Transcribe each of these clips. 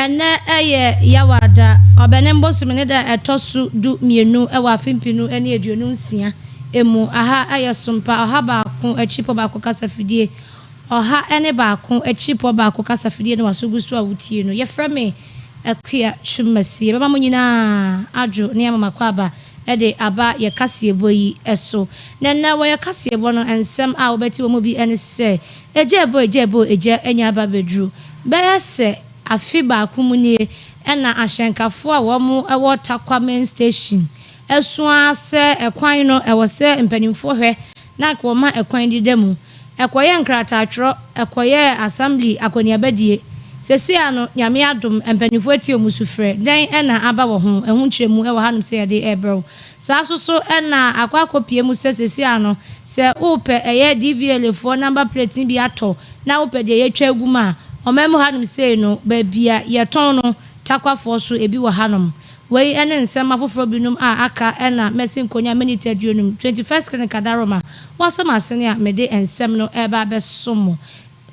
Ɛnnɛ yɛ Yawada, Ɔbɛnem bosome ne da a ɛtɔ so 12 wɔ afe 2026 mu. Aha yɛ Sompa 101.1 kasafidie, 101.1 kasafidie na w'aso gu so a wotie no. Yɛfrɛ me Akua Twumasi. Yɛbɛma mo nyinaa adwo ne ama mo akwaaba de aba yɛ kaseɛbɔ yi so. Na nnɛ wɔ yɛ kaseɛbɔ no, nsɛm a wobɛte wɔ mu bi ne sɛ, Egya ɛbɔ egya ɛbɔ egya anya aba abɛduru bɛyɛ sɛ afe baako mu nie na ahyɛnkafoɔ a wɔn wɔ Tarkwa Main Station asu ara sɛ ɛkwan no ɛwɔ sɛ mpanimfoɔ hwɛ na anka wɔma ɛkwan dida mu. Ɛkɔyɛɛ nkrataatwerɛ, ɛkɔyɛɛ assembly akɔneabadie. Seesei ara no Nyame adom mpanimfoɔ atie wɔn sufrɛ. Dɛn na aba wɔ ho? Ɛho nkyerɛmu wɔ hanom sɛ yɛde rebrɛ wo. Saa nso so na akɔ akɔpue mu sɛ seesei ara no sɛ worepɛ ɛyɛ DVLA foɔ number plate no bi atɔ na wopɛ deɛ yɛatwa agu mu a, ɔman mu hanom sei no, baabi a yɛtɔn no, Tarkwafoɔ so ebi wɔ hanom. Wei ne nsɛm afoforɔ binom a aka na masi nkonnwa miniti 50, 21st Clinic Adaroma, wɔasɔ m'asene a mede nsɛm no reba abɛsom mo.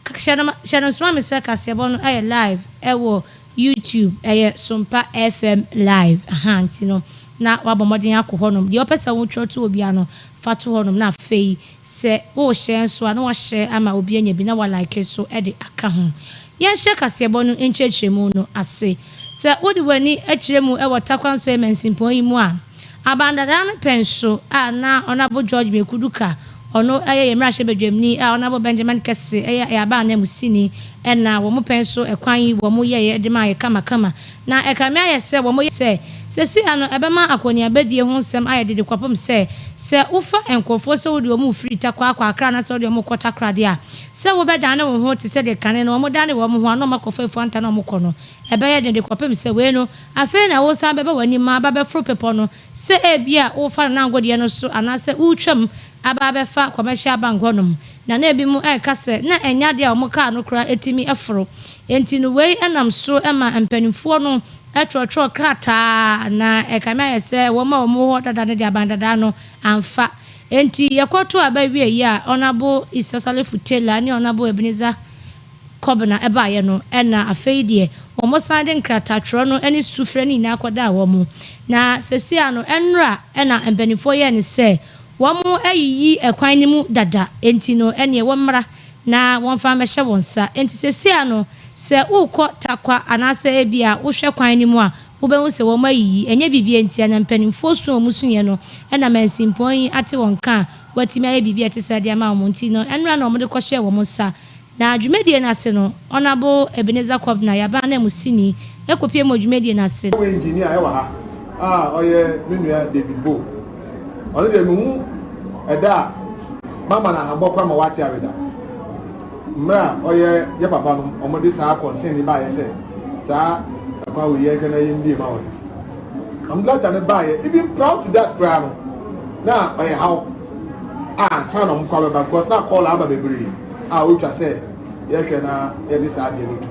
Hyɛ no hyɛ no nso ma me sɛ kaseɛbɔ no yɛ live wɔ YouTube, ɛyɛ Sompa FM live, ahaa, nti no na woabɔ mmɔden akɔ hɔnom. Deɛ wopɛ sɛ wotwerɛ to obiara no, fa to hɔnom na afei sɛ worehyɛ nso a na woahyɛ ama obi anya bi na woalike nso de aka ho. Yɛnhyɛ kaseɛbɔ no nkyerɛkyerɛmu no ase. Sɛ wode w'ani kyerɛ mu wɔ Tarkwa Nsoɛ mansimpɔn yi mu a, Aban dadaa no pɛn so a na Honourable George Mireku Duka, ɔno yɛ yɛn mmarahyɛbadwamni a Honourable Benjamin Kɛse yɛ yɛn aban ananmusini na wɔn pɛn so kwan yi wɔn yɛeɛ de maa yɛ kamakama. Na ɛkame ayɛ sɛ wɔn yɛ sɛ seesei ano ɛbɛma akɔneabadie ho nsɛm ayɛ dede kɔpem sɛ sɛ wofa nkorɔfoɔ sɛ wode wɔn refiri Tarkwa akɔ Accra anaasɛ wode wɔn rekɔ Takoradi a sɛ wobɛdane wo ho te sɛ deɛ kane no wɔn dane wɔn ho a na wɔn akɔfa Afuanta na wɔn kɔ no ɛbɛyɛ den de kɔpem sɛ wei no Afei na wosan bɛba w'anim aba abɛforo bepɔ no, sɛ ebia worefa no n'angodeɛ no so anaasɛ woretwam aba abɛfa Commercial Bank hɔnom. Na na ebinom reka sɛ na ɛnyɛ adeɛ a wɔn kaa no koraa tumi foro. Enti no wei nam so ma mpanimfoɔ no twerɛtwerɛ krataa na ɛkame ayɛ sɛ wɔn a wɔwɔ hɔ dada no de aban dadaa no amfa. Enti yɛkɔtoo aba wieeɛ a Honourable Issa Salifu Taylor ne Honourable Ebenezer Kɔbena baeɛ no, ɛna afei deɛ wɔsan de nkratatwerɛ no ne sufrɛ no nyinaa kɔdaa wɔn. Na seesei ara no, ɛnnora na mpanimfoɔ yɛɛ no sɛ wɔayiyi ɛkwan no mu dada, enti no ɛneɛ wɔmmra na wɔmfa mmɛhyɛ wɔn nsa. Enti seesei ara no, sɛ worekɔ Tarkwa anaasɛ ebia wohwɛ kwan no mu a, wobɛhu sɛ wɔayiyi. Ɛnyɛ biribi ntia, na mpanimfoɔ su a wɔsuiɛ no na mansimpɔn yi ate wɔn nka a wɔatumi ayɛ biribi a ɛte saa de ama wɔn nti no, ɛnnora na wɔde kɔhyɛɛ wɔn nsa. Na dwumadie no ase no, Honourable Ebenezer Kobena, Yaba ananmusini, kɔpue mu wɔ dwumadie no ase. Highway engineer wɔ ha a ɔyɛ me nua David Bow. Ɔno deɛ mehu ɛda a mama no ahambɔ koraa ma wate awe da. Mmerɛ a ɔyɛ yɛ papa nom wɔde saa concern yi baeɛ sɛ saa ɛkwan wei yɛnhwɛ na yɛmbie ma wɔn. Wɔn letter no baeɛ even prior to that koraa no na ɔyɛ haw a ansa na wɔn kɔ abɛba because na call aba bebree. a otwa sɛ yɛhwɛ na yɛde saa adeɛ no to.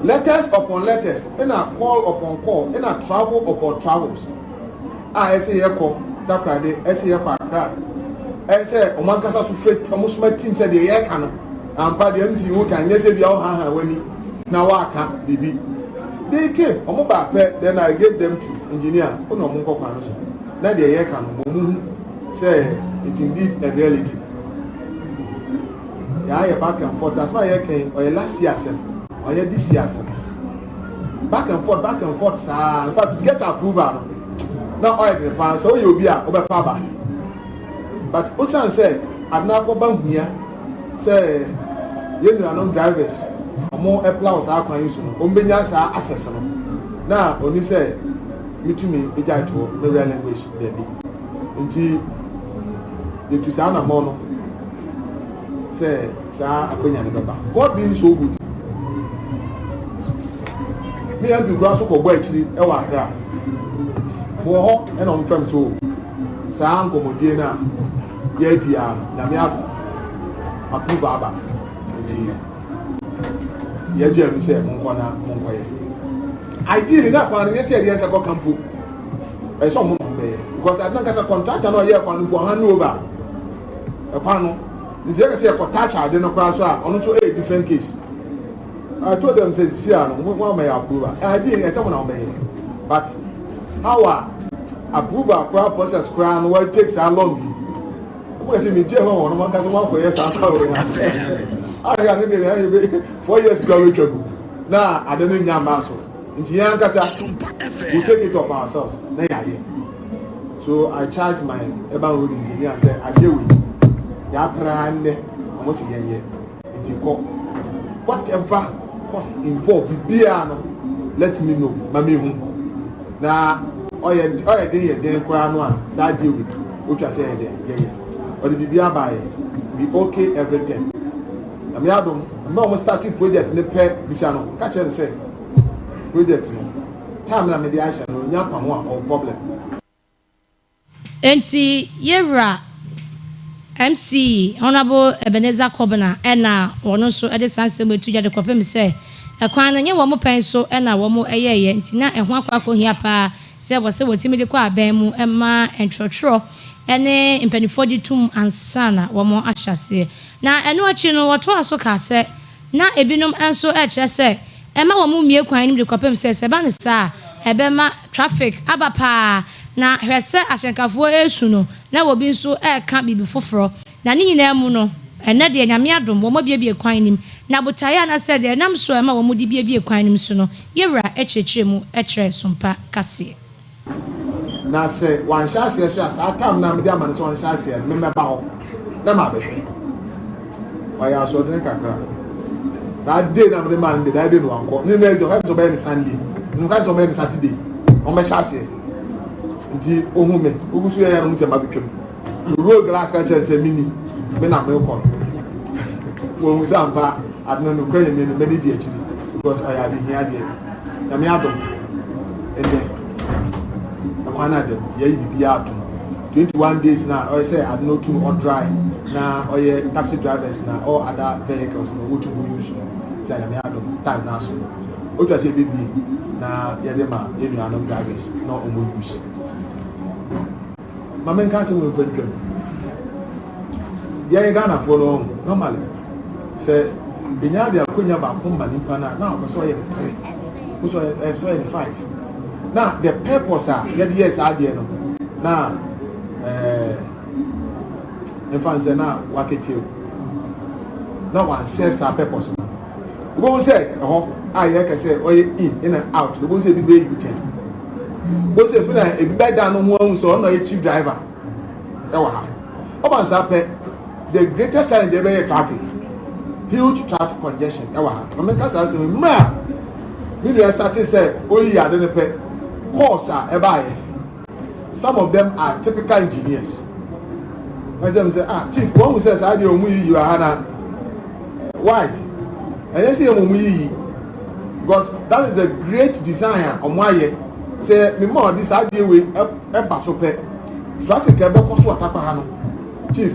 Letters upon letters ɛna call upon call ɛna travel upon travels a ɛsɛ yɛkɔ Takoradi, ɛsɛ yɛkɔ Accra, ɛsɛ wɔn ankasa so fɛ wɔn soma team sɛ deɛ yɛreka no ampa deɛ MC ho kan nyɛ sɛ bia ɔhahan w'ani na waka biribi. They came, wɔn baa pɛ, then I gave them to engineer, ɔna wɔn nkɔ kwan no so na deɛ yɛreka no wɔn hu sɛ it indeed a reality. Yɛayɛ back and forth asɛm a yɛka yi ɔyɛ last year asɛm ɔyɛ this year asɛm back and forth back and forth saa in fact to get approval no na ɔyɛ den paa sɛ woyɛ obi a wobɛpa aba but osiane sɛ ade no akɔba hia sɛ yɛn nuanom drivers ɔmo ɛpla wɔ saa kwan yi so no ɔmo bɛnya saa access no na oni sɛ metumi gyae toɔ me relinquish baabi nti yɛtu saa anammɔn no sɛ saa akwanya no bɛba. God being so good, me MP koraa so kɔbɔ akyiri wɔ Accra. Mewɔ hɔ ɛna ɔmo fɛm so saa nkɔmmɔdie no a yɛadi a no, Nyame adom approve aba nti yɛagye ami sɛ monkɔ na monkɔyɛ. Ideally na kwan no nyɛ sɛ yɛde yɛn nsa kɔka mpo. Ɛsɛ ɔmo na ɔmo bɛyɛ because ade nankasa contractor na ɔyɛ kwan no mpo ɔhan over ɛkwan no nti yɛka sɛ yɛkɔ touch ade no koraa so a ɔno nso ɛyɛ different case. I told them sɛ sisi a no mo ama yɛ approval. Ɛdi ɛsɛ mo na mo bɛyɛ, but how a approval koraa, process koraa no wɔn take saa long yi, wɔn kɛ sɛ mi gye hɔ wɔn mo ankasa mo akɔyɛ saa kawé na ahwɛ ade de ɛyɛ bɛ 4 years kura wetwa gu na ade no nya mmaa so. Nti yɛn ankasa we take it up ourselves na yɛ ayɛ. So I charge my urban road engineer sɛ adeɛ wei yɛapra nnɛ, wɔn si yɛn yɛ, nti kɔ whatever cost involved bibiara no, let me know ma mi hu. Na ɔyɛ den yɛ den koraa no a, saa adeɛ wei otwa sɛ yɛ den yɛyɛ. Ɔde biribi aba yɛ, we okay everything na mi adum mma wɔn starting project ne pɛ bisa no ka kyerɛ no sɛ project no time na mi de ahyɛ no nya pa ho a ɔwɔ problem. Nti yɛwura MC Honourable Ebenezer Kɔbena ɛna wɔn nso ɛde saa nsɛm etu gya de kɔpem sɛ ɛkwan no nye wɔn pɛn so ɛna wɔn ɛyɛɛyɛ, nti na ɛho akɔ akɔhia paa sɛ wɔsɛ wɔtumi de kɔ abɛn mu ɛma ntwerɛtwerɛ ɛne mpanimfoɔ gye tum ansa na wɔn ahyɛ aseɛ. Na ɛno akyi no, wɔtoa so kaa sɛ na ebinom nso ɛkyerɛ sɛ ɛma wɔn mmie kwan no mu de kɔpem sɛ ɛba ne saa ɛbɛma traffic aba paa, na hwɛ sɛ ahyɛnkafoɔ esu no na obi nso ɛreka biribi foforɔ. Na ne nyinaa mu no, ɛnɛ deɛ, Nyame adom, wɔn abiebie kwan nim na botaeɛ anaasɛ deɛ ɛnam so a ɛma wɔn de biebie kwan nim so no, yɛwura ɛkyerɛkyerɛ mu ɛkyerɛ Sompa kaseɛ. Na sɛ wanhyɛ aseɛ so a, saa time na mede ama no sɛ ɔnhyɛ aseɛ no, memɛba hɔ na maabɛhwɛ. Ɔyɛ asoɔdene kakra. That day na mede maa no de, that day no wankɔ. Ne next day ɔka sɛ ɔbɛyɛ ne Sunday, nka sɛ ɔbɛyɛ ne Saturday ɔmbɛhyɛ aseɛ. Nti ohun mi ogu so yɛ yɛ no sɛ ma betwam roll glass ka kyerɛ sɛ mini me na mekɔ no. Wɔn sɛ ampa ade no nokura yɛ mi no mɛni di akyiri because ɔyɛ ade hia deɛ. Nyame adom, ɛnɛ ɛkwan no adɛm yɛyi biribiara atom 21 days na ɔyɛ sɛ ade no tum ɔdry na ɔyɛ taxi drivers na all other vehicles na wɔtum wɔ use no sɛ Nyame adom, time na so otwa sɛ ebibie na yɛde ma yɛn nuanom drivers na wɔn use. Maame, nka asɛm wɔ mfa ntwam. Yɛyɛ Ghanafoɔ no, normally sɛ enya de akonya baako ma nipa na ɔpɛ sɛ ɔyɛ no three, ɔpɛ sɛ ɔyɛ sɛ ɔyɛ no five, na the purpose a yɛde yɛ saa adeɛ no na nfa nsɛ na wakete o na wan serve saa purpose no. Wobɛhu sɛ ɛhɔ a yɛka sɛ ɔyɛ in in and out, wobɛhu sɛ ebi bɛyɛ U-turn, wobɛhu sɛ efi na ebi bɛda no ho ahu sɛ ɔno na ɔyɛ chief driver ɛwɔ ha. Ɔba nsa pɛ, the greatest challenge ɛbɛyɛ traffic, huge traffic congestion ɛwɔ ha. Maame ka saa asɛm mmerɛ a mi nua start sɛ oyi ade no pɛ course a ɛbaayɛ, some of them are typical engineers. Wọ́n kyerɛ mi sɛ, "Ah, chief, wɔn mu sɛ saa deɛ wɔn yiyi wɔ ha na why ɛnyɛ sɛ yɛn wɔn yiyi?" Because that is a great design a wɔn ayɛ sɛ mi ma ɔde saa adeɛ wei ɛba so pɛ, traffic ɛbɛkɔ so wɔ Takwa ha no, chief,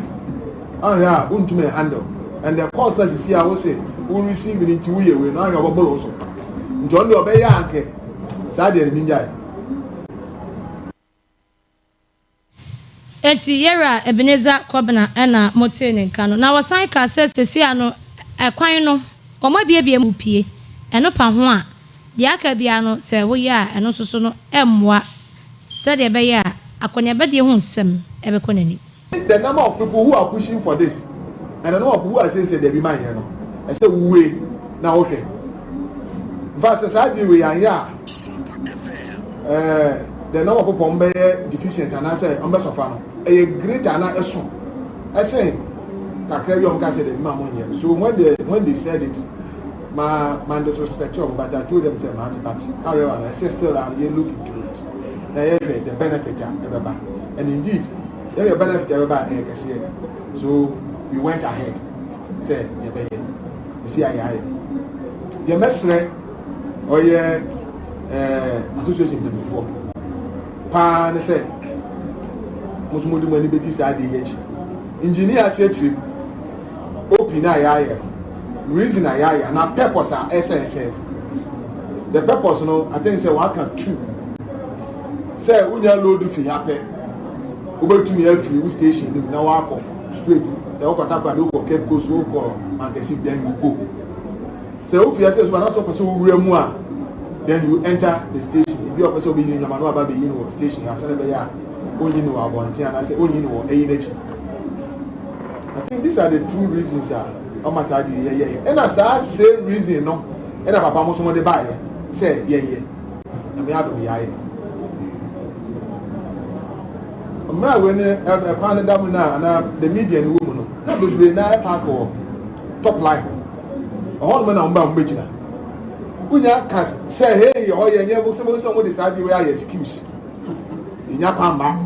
ahwɛ a wontumi handle. And the cost na sisi a wose wo receive ni nti woyɛ wei no, ahwɛ ɔbɛbɔ so nti ɔno deɛ ɔbɛyɛ ankɛ saa deɛ no mi ngyae. Eti yɛwura Ebenezer Kɔbena ɛna motee ne nka no. Na wɔsan ka sɛ sesia no ɛkwan no wɔn abiebie mu pie ɛno pa ho a, deɛ aka bia no sɛ woyɛ a, ɛno nso so no ɛmmoa sɛdeɛ ɛbɛyɛ a akɔneabɛdeɛ ho nsɛm ɛbɛkɔ n'anim. The number of people who are pushing for this and the number of people who are saying say debi man yɛ no, ɛsɛ wuwe na wohwɛ nfa sɛ saa deɛ wei anyɛ a, the number of people wɔn bɛyɛ deficient anaasɛ wɔn bɛ sɔfa no ɛyɛ greater ana ɛso ɛsɛn kakra bi a wɔn ka sɛ debi ma mo nyɛ. So when they said it, ma disrespect wɔn, but I told them say ma but however, ɛsɛ still a yɛ look into it na yɛhwɛ the benefit a ɛbɛba. And indeed, yɛhwɛ benefit a ɛbɛba a, ɛyɛ kɛseɛ. So we went ahead sɛ yɛbɛyɛ esi ayɛ ayɛ deɛ. Mɛsrɛ ɔyɛ association mpanyinfoɔ paa ne sɛ mo nso mo de mo ani bɛdi saa adeɛ yi akyi. Engineer akyerɛkyerɛ mu open a yɛayɛ no, reason a yɛayɛ na purpose a ɛsɛ ɛsɛ the purpose no, I think sɛ waka two sɛ wonya load fi ha pɛ, wobɛtumi afiri wo station no mu na wakɔ straight sɛ wokɔ Takoradi, wokɔ Cape Coast, wokɔ Mankesi, then you go. Sɛ wofi ase so ba na sɛ ɔpɛ sɛ wowura mu a, then you enter the station. Ebi a ɔpɛ sɛ ɔbɛyi ne nneɛma na waba abɛyi no wɔ station ha sɛdeɛ ɛbɛyɛ a ɔnyi no wɔ abɔnten anaasɛ ɔnyi no wɔ ɛyi n'akyi. I think these are the two reasons a ɔma saa deɛ yɛyɛyɛ. Ɛna saa same reason no ɛna papa mo nso mo de baayɛ sɛ yɛnyɛ. Nyame adom yɛayɛ. Mmerɛ a wei ne ɛkwan no da mu no a anaa the median wɔ mu no na bebree na ɛpaake wɔ top line hɔ. Ɛhɔ nom na wɔn ba wɔn bɛgyina. Wonya ka sɛ hey ɛhɔ yɛ nyɛ sɛ mo sɛ wɔn de saa deɛ wei ayɛ excuse. Yɛnya kwan mma.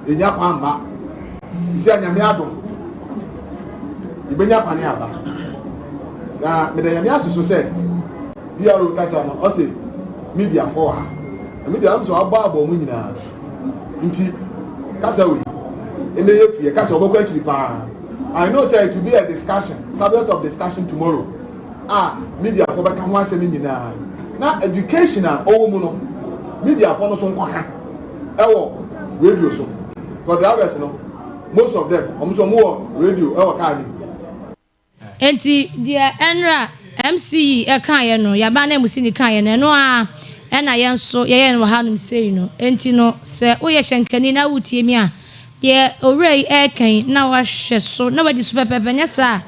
Yɛnya kwan mma. Sisi a Nyame adom yɛbɛnya kwan aba. Na meda Nyame ase so sɛ BRO kasa no ɔse media fo wɔ ha. Na media no nso abɔ abɔ mu nyinaa. Nti kasa wei ɛnɛ yɛ fie kasa ɔbɛkɔ akyiri paa. I know say it will be a discussion, subject of discussion tomorrow. A media fo bɛka ho asɛm nyinaa. Na education a ɔwɔ mu no media fo no so nkɔka ɛwɔ radio so. For drivers no, most of them ɔmo nso ɔmo wɔ radio ɛwɔ car ni. Enti deɛ ɛnra MCE ɛkaeɛ no, yaba na emusi ne kaeɛ no, ɛno a ɛna yɛn nso yɛyɛ no wɔ hanom sei no. Enti no sɛ woyɛ hyɛnkani na wotie mi a, deɛ owura yi ɛrekan na wahwɛ so na wadi so pɛpɛɛpɛ, nyɛ saa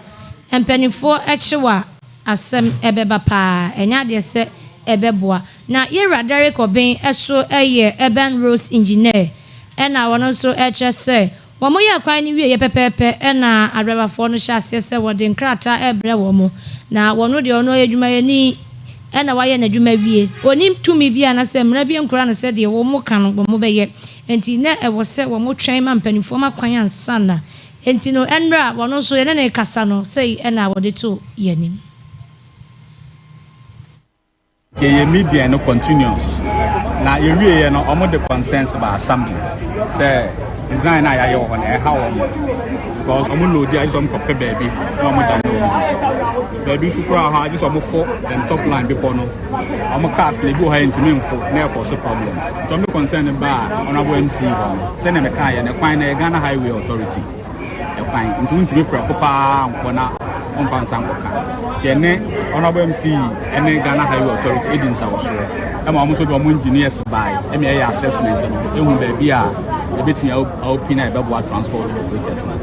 mpanimfoɔ akyi wɔ a asɛm ɛbɛba paa, ɛnyɛ adeɛ sɛ ɛbɛboa. Na yɛwura Derek Obeng ɛso ɛyɛ urban roads engineer, ɛna wɔn nso ɛkyerɛ sɛ wɔn yɛ kwan no wie yɛ pɛpɛɛpɛ, ɛna adrabafoɔ no hyɛ aseɛ sɛ wɔde nkrataa ɛrebrɛ wɔn, na wɔn deɛ ɔno yɛ adwumayɛni ɛna wayɛ n'adwuma wie, onim tumi bi anasɛ mmara bi nkura no sɛ deɛ wɔn ka no wɔn bɛyɛ. Nti na ɛwɔ sɛ wɔn twɛn ma mpanimfoɔ ma kwan ansa na nti no ɛnra wɔn nso yɛne ne kasa no sɛyi ɛna wɔde to yɛn anim. Yɛyɛ media no continuous na yɛwieɛ no, ɔmo de concerns ba assembly sɛ design a yɛayɛ wɔ hɔ no ɛha wɔn, because ɔmo load a, agye sɛ ɔmo kɔpɛ baabi na ɔmo da ne wɔn baabi nso koraa hɔ, agye sɛ ɔmo fo the top line bepɔ no. Ɔmo cars na ebi wɔ ha yɛ ntumi nfo na ɛkɔ so problems, nti ɔmo de concern no ba a honourable MC hɔ no. Sɛnea mɛka yɛ no, kwan no yɛ Ghana Highway Authority ɛkwan, nti wontumi prɛko paa nkɔ na ɔmfa nsa nkɔka. Nti ɛne honourable MC ɛne Ghana Highway Authority ɛdi nsawɔsoɔ ɛma ɔmo nso de ɔmo engineers bae ɛma ɛyɛ assessment no, ehu baabi a ebetumi aopen a ɛbɛboa transport operators no.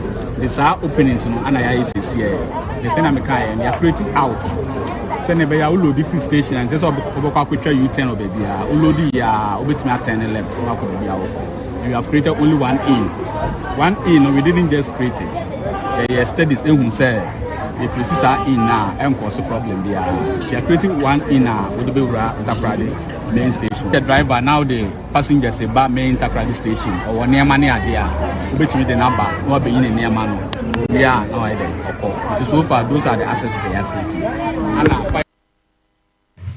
De saa openings no ana yɛayɛ siesie yɛ de sɛnea meka yɛ no, yɛacreate out sɛnea ɛbɛyɛ a woload firi station a, nsɛ sɛ wobɛkɔ akɔtwa U-turn wɔ baabi a woload yie a, wobɛtumi aturn left na wakɔ baabi a wokɔ. And we have created only one in one in no, we didn't just create it. Yɛyɛ studies ehu sɛ yɛcreate saa in na ɛnkɔ so problem biara. Yɛ create one in a wode bɛwura Takoradi main station. The driver now, the passengers ba main Takoradi station, ɔwɔ nneɛma ne adeɛ a wobɛtumi de n'aba na wabɛyi ne nneɛma no wie a, na wayɛ dɛ ɔkɔ. Nti so far those are the accesses a yɛacreate ana.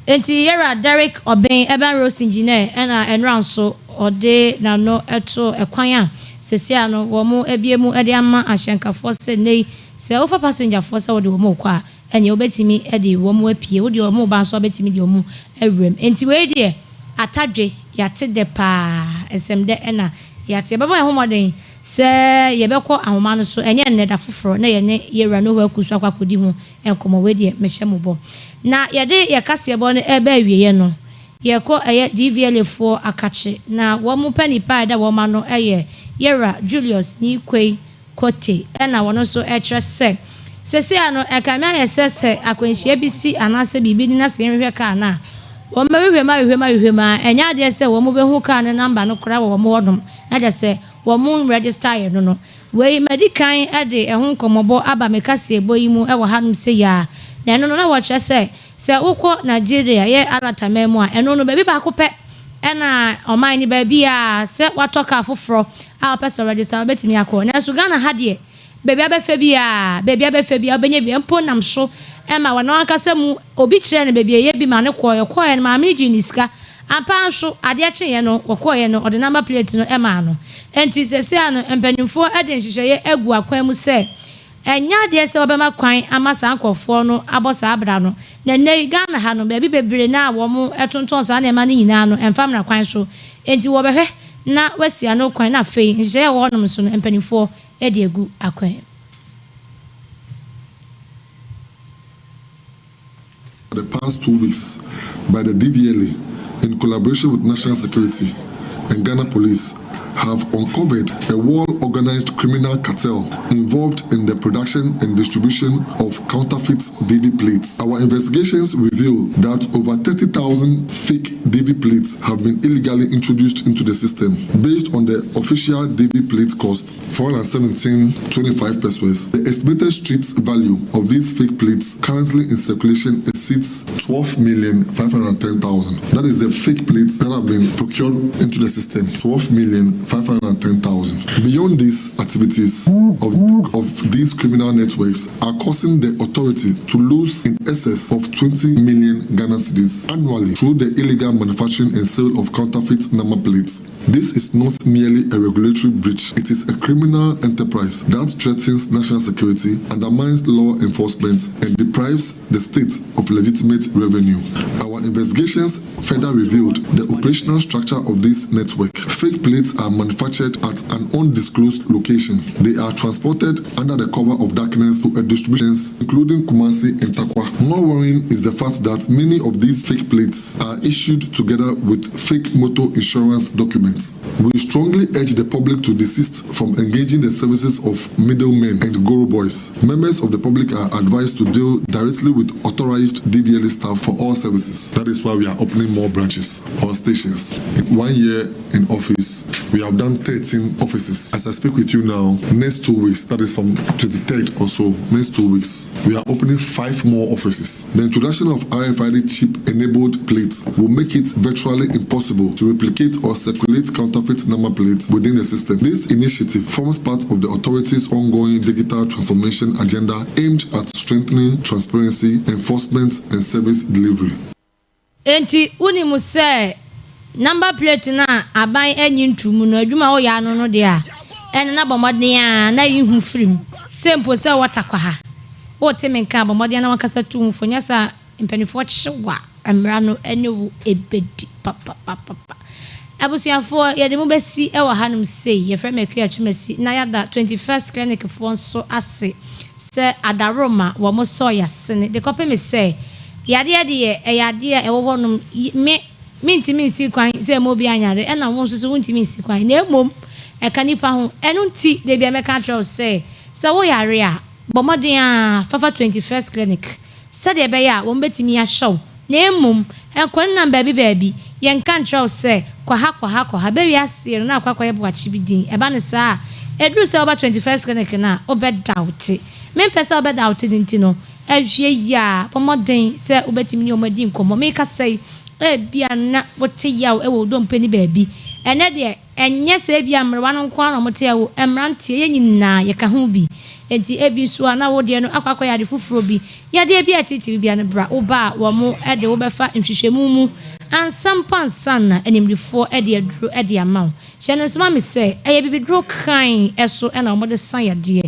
Nti yɛra Derek Obeng, urban roads engineer, ɛna ɛnora nso ɔde n'ano ɛto ɛkwan a sɛsia no wɔn abie mu ɛde ama ahyɛnkafoɔ sɛ nne yi sɛ wofa passengerfoɔ sɛ wɔde wɔn kɔ a, ɛnea wobɛtumi ɛde wɔn apue, wode wɔn ba nso wobɛtumi de wɔn awuram. Nti wei deɛ atadwe yɛate dɛ paa, nsɛm dɛ ɛna yɛate. Yɛbɛbɔ yɛn ho mmɔden sɛ yɛbɛkɔ ahoma no so, ɛnyɛ nnɛ da foforɔ, na yɛne yɛwura no hɔ aku so akɔ akɔdi ho nkɔmmɔ. Wei deɛ mehyɛ mo bɔ. Na yɛde yɛ kaseɛbɔ no ɛbɛ awieɛ no, yɛkɔ ɛyɛ DVLA foɔ akakye, na wɔn mo pɛ nipa a ɛda wɔn ano ɛyɛ yɛwura Julius Neequaye Kotey, ɛna wɔn nso ɛkyerɛ sɛ sɛsɛ ano ɛkame ayɛ sɛ akwanhyia bi si anaasɛ biribi ni na sɛ yɛnhwehwɛ kaa no a, wɔn bɛhwehwɛ mu ahwehwɛ mu ahwehwɛ mu a, ɛnyɛ adeɛ sɛ wɔn bɛhu kaa no number no koraa wɔ wɔn hɔnom, na kyerɛ sɛ wɔn register yɛ no. Wei madi kan de ɛho nkɔmmɔbɔ aba me kaseɛbɔ yi mu ɛwɔ hanom sɛ yia, na ɛno no na wɔkyerɛ sɛ wokɔ Nigeria yɛ alataman mu a, ɛno no baabi baako pɛ ɛna ɔman ne baabi a sɛ watɔ kaa foforɔ a wɔpɛ sɛ register wɔbɛtumi akɔ. Nanso Ghana ha deɛ, baabi abɛfɛ bi a baabi abɛfɛ bi a wobɛnya bi mpo nam so ɛma wɔn ankasa mu obi kyerɛ no baabi a ɛyɛ bi ma ne kɔɔ ɛkɔɔ no, maame no gye ne sika ampa. Nso adeɛ kyeeɛ no, wɔkɔɔɛ no, ɔde number plate no ɛmaa no. Nti sɛsɛ ano mpanimfoɔ de nhyehyɛeɛ agu akwan mu sɛ ɛnyɛ adeɛ sɛ wɔbɛma kwan ama saa nkɔfoɔ no abɔ saa abra no. Na nnɛ yi Ghana ha no, baabi bebree na wɔn tontɔn saa nneɛma no nyinaa no ɛmfa mmara kwan so, nti wɔbɛhwɛ na wɔasi ano kwan, na afei nhyehyɛeɛ a ɛwɔ hɔnom so no, mpanimfoɔ de agu akwan. The past 2 weeks by the DVLA in collaboration with National Security and Ghana Police have uncovered a well-organized criminal cartel involved in the production and distribution of counterfeit DV plates. Our investigations reveal that over 30,000 fake DV plates have been illegally introduced into the system. Based on the official DV plate cost, 417.25 pesewas, the estimated street value of these fake plates currently in circulation exceeds 12,510,000. That is the fake plates that have been procured into the system. 12,510,000. Beyond these activities of these criminal networks are causing the authority to lose in excess of 20 million Ghana cedis annually through the illegal manufacturing and sale of counterfeit number plates. This is not merely a regulatory breach, it is a criminal enterprise that threatens national security, undermines law enforcement, and deprives the state of legitimate revenue. Our investigations further revealed the operational structure of this network. Fake plates are manufactured at an undisclosed location. They are transported under the cover of darkness to a distributions, including Kumasi and Tarkwa. More worrying is the fact that many of these fake plates are issued together with fake motor insurance documents. We strongly urge the public to desist from engaging the services of middlemen and goro boys. Members of the public are advised to deal directly with authorized DVLA staff for all services. That is why we are opening more branches or stations. In one year in office, we have done 13 offices. As I speak with you now, next 2 weeks, that is from 23rd or so, next 2 weeks, we are opening five more offices. The introduction of RFID chip enabled plates will make it virtually impossible to replicate or circulate counterfeit number plates within the system. This initiative forms part of the authority's ongoing digital transformation agenda aimed at strengthening transparency, enforcement, and service delivery. Enti wonim sɛ number plate no a aban anyi ntomu no adwuma a woyɛ ano no deɛ a ɛno na bɔ mmɔden a na yi hu firi mu sɛ mpo sɛ wɔta kwa ha wote me nka bɔ mmɔden na wankasa tu ho fo nyɛ sɛ mpanimfoɔ kye wa mmara no ne wo ɛbɛdi papapapapa. Abusuafoɔ, yɛde mo bɛsi wɔ hanom sei. Yɛfrɛ me Akua Twumasi na yɛada 21st Clinic foɔ nso ase sɛ adaroma wɔ mo sɔɔ yɛasene de kɔpem sɛ yadeɛ deɛ ɛyɛ adeɛ a ɛwɔ hɔnom. Me mentumi nsi kwan sɛ ma obi anyare, ɛna wo nso so wontumi nsi kwan, na mmom ɛka nipa ho. Ɛno nti debi a mɛka kyerɛ wo sɛ sɛ woyare a, bɔ mmɔden a fafa 21st Clinic sɛdeɛ ɛbɛyɛ a wɔn bɛtumi ahyɛ wo, na mmom ɛnkɔ nam baabi baabi yɛnka nkyerɛ wo sɛ kɔha kɔha kɔha bɛwi aseɛ no na akɔ akɔyɛ boakye bi din. Ɛba ne saa a, ɛduru sɛ woba 21st Clinic no a, wobɛda wo te. Mempɛ sɛ wobɛda wo te no nti no, ahwie yie a, bɔ mmɔden sɛ wobɛtumi ne wɔn adi nkɔmmɔ. Meka sɛ ebia na wote yaw ɛwɔ wo dompe ne baabi. Ɛnɛ deɛ, ɛnyɛ sɛ ebia mmerewa no nko ara na wɔte yaw, mmeranteɛ yɛn nyinaa yɛka ho bi. Enti ebi nso a na wodeɛ no akɔ akɔyɛ ade foforɔ bi, yadeɛ bi a ɛtitiri bia no, bra. Woba a, wɔn de wobɛfa nhwehwɛmu mu ansa mpo ansa na animdifoɔ de aduro de ama wo. Hyɛ no nso ma me sɛ ɛyɛ bibiduro kan ɛso ɛna wɔde sa yadeɛ.